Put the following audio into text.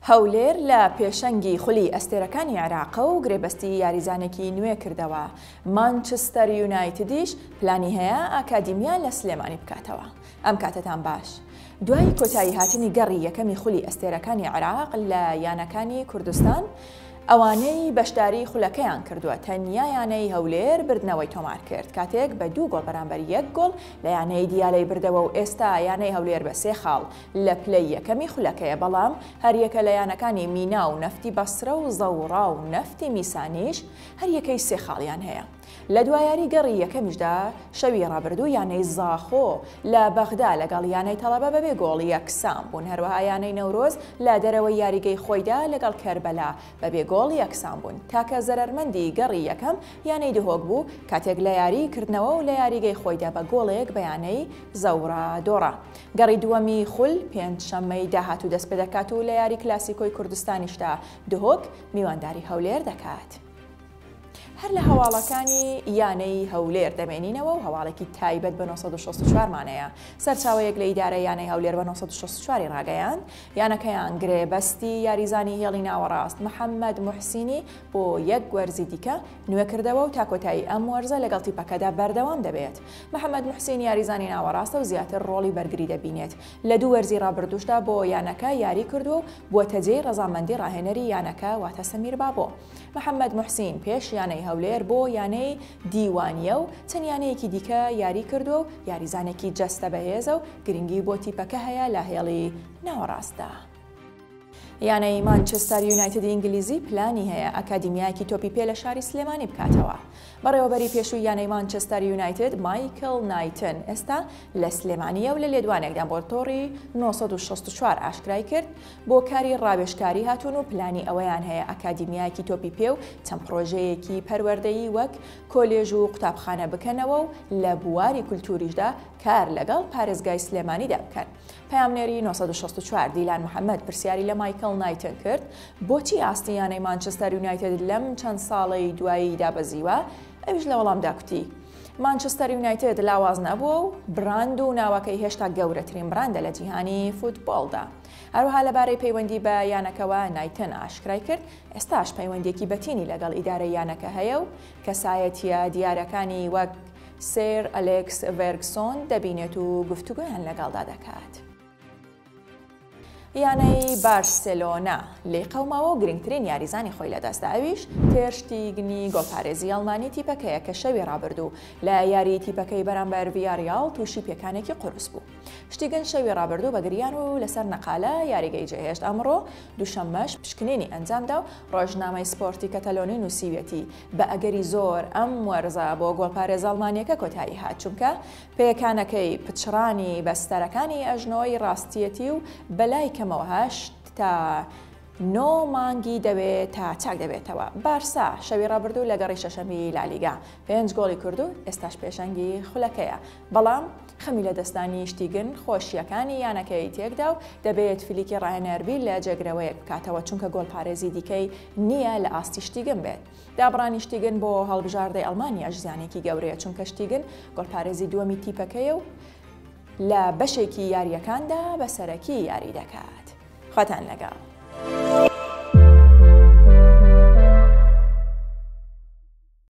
هەولێر لە پێشەنگی خولی ئەستێرەکانی عێراقە و گرێبەستی یاریزانێکی نوێ کردەوە، مانچستەر یونایتدیش پلانی هەیە ئاکادیمیا لە سلێمانی بکاتەوە. ئەم کاتەتان باش. دوای کۆتایی هاتنی گەڕی یەکەمی خولی ئەستێرەکانی عێراق لە یانەکانی کوردستان، ئەوانەی بەشداری خولەکەیان کردووە تەنیا یانەی هەولێر بردنەوەی تۆمار کرد کاتێک بە دوو گۆڵ بەرامبەر یەک گۆڵ لە یانەی دیالەی بردەوە و ئێستا یانەی هەولێر بە سێ خاڵ لە پلەی یەکەمی خولەکەیە بەڵام هەریەکە لە یانەکانی مینا و نەفتی بەسرە و زەوڕا و نەفتی میسانیش هەریەکەی سێ خاڵیان هەیە. لە دوا یاری گەڕی یەکەمیشدا شەوی ڕابردوو یانەی زاخۆ لە بەغدا لەگەڵ یانەی تەڵەبە بەبێ گۆڵ یەکسان بوون، هەروەها یانەی نەورۆز لە دەرەوەی یاریگەی خۆیدا لەگەڵ کەربەلا بەبێ گۆڵ یەکسان بوون. تاکە زەرەرمەندی گەڕی یەکەم یانەی دهۆک بوو کاتێک لە یاریی کردنەوە و لە یاریگەی خۆیدا بە گۆڵێک بە یانەی زەورا دۆڕا. گەڕی دووەمی خول پێنجشەممەی داهاتوو دەستپێدەکات و لە یاری کلاسیکۆی کوردستانیشدا دهۆک میوانداری هەولێر دەکات. هەر لە هەواڵەکانی یانەی هەولێر دەمێنینەوە و هەواڵێکی تایبەت بە 964 مانەیە. سەرچاوەیەک لە ئیدارەی یانەی هەولێر بە 964 ی ڕاگەیاند، یانەکەیان گرێبەستی یاریزانی هێڵی ناوەڕاست محەممەد موحسینی بۆ یەک وەرزی دیکە نوێکردەوە و تا کۆتایی ئەم وەرزە لەگەڵ تیپەکەدا بەردەوام دەبێت. محەممەد موحسین یاریزانی ناوەڕاستە و زیاتر ڕۆڵی بەرگری دەبینێت. لە دوو وەرزی ڕابردووشدا بۆ یانەکە یاری کردووە و بووەتە جێی ڕەزامەندی ڕاهێنەری یانەکە واتە سەمیر بابۆ. محەمەد موحسین پێش یانەی هەولێر بۆ یانەی دیوانیە و چەند یانەیەکی دیکە یاری کردووە و یاریزانێکی جەستە بەهێزە و گرنگی بۆ تیپەکە هەیە لە هێڵی ناوەڕاستدا. یانەی مانچستەر یونایتدی ئینگلیزی پلانی هەیە ئەکادیمیایەکی تۆپی پێ لە شاری سلێمانی بکاتەوە. بەڕێوەبەری پێشووی یانەی مانچستەر یونایتد مایکل نایتن ئێستا لە سلێمانییە و لە لێدوانێکدا بۆ تۆڕی 964 ئاشکرای کرد، بۆ کاری ڕاوێژکاری هاتوون و پلانی ئەوەیان هەیە ئەکادیمیایەکی تۆپی پێ و چەند پڕۆژەیەکی پەروەردەیی وەک کۆلێژ و قوتابخانە بکەنەوە و لە بواری کولتووریشدا کار لەگەڵ پارێزگای سلێمانیدا بکەن. پەیامنێری 964 دیلان محەمەد پرسیاری لە مایکڵ نایتن کرد، بۆچی ئاستی یانەی مانچستەر یونایتد لەم چەند ساڵەی دوایی دابەزیوە؟ ئەویش لە وەڵامدا کوتی، مانچستەر یونایتد لاواز نەبووە و براند و ناوەکەی هێشتا گەورەترین براندە لە جیهانی فوتبۆڵدا. هەروەها لەبارەی پەیوەندی بە یانەکەوە نایتن ئاشکرای کرد، ئێستاش پەیوەندییەکی بەتینی لەگەڵ ئیدارەی یانەکە هەیە و کەسایەتییە دیارەکانی وەک سێر ئەلێکس ڤێرگسۆن دەبینێت و گفتوگۆیان لەگەڵدا دەکات. یانەی بارسێلۆنا لێی قەوماوە و گرنگترین یاریزانی خۆی لەدەستدا، ئەویش تێر شتیگنی گۆڵپارێزی ئەڵمانی تیپەکەیە کە شەوی رابردوو لە یاریی تیپەکەی بەرامبەر ڤیاریاڵ تووشی پێکانێکی قورس بوو. شتیگن شەوی رابردوو بە گریان و لەسەر نەقالە یاریگەی جێهێشت، ئەمڕۆ دووشەممەش پشکنینی ئەنجامدا و رۆژنامەی سپۆرتی کەتەلۆنی نووسیویەتی بە ئەگەری زۆر ئەم وەرزە بۆ گۆڵپارێزە ئەڵمانییەکە کۆتایی هات، چونکە پێکانەکەی پچڕانی بەستەرەکانی ئەژنۆی ڕاستیەتی و بەلای کەمەوە هەشت تا نۆ مانگی دەوێت تا چاک دەبێتەوە. بارسا شەوی ڕابردوو لە گەڕی شەشەمی لالیگا پێنج گۆڵی کرد و ئێستاش پێشەنگی خولەکەیە، بەڵام خەمی لەدەستدانی شتیگن خۆشییەکانی یانەکەی تێکدا و دەبێت فلیکی ڕاهێنەر بیر لە جێگرەوەیەک بکاتەوە چونکە گۆڵپارێزی دیکەی نییە لە ئاستی شتیگن بێت. دابڕانی شتیگن بۆ هەڵبژاردەی ئەڵمانیاش زیانێکی گەورەیە، چونکە شتیگن گۆڵپارێزی دووەمی تیپەکەیە و لە بەشێکی یارییەکاندا بە سەرەکی یاری دەکات. خواتان لەگەڵ.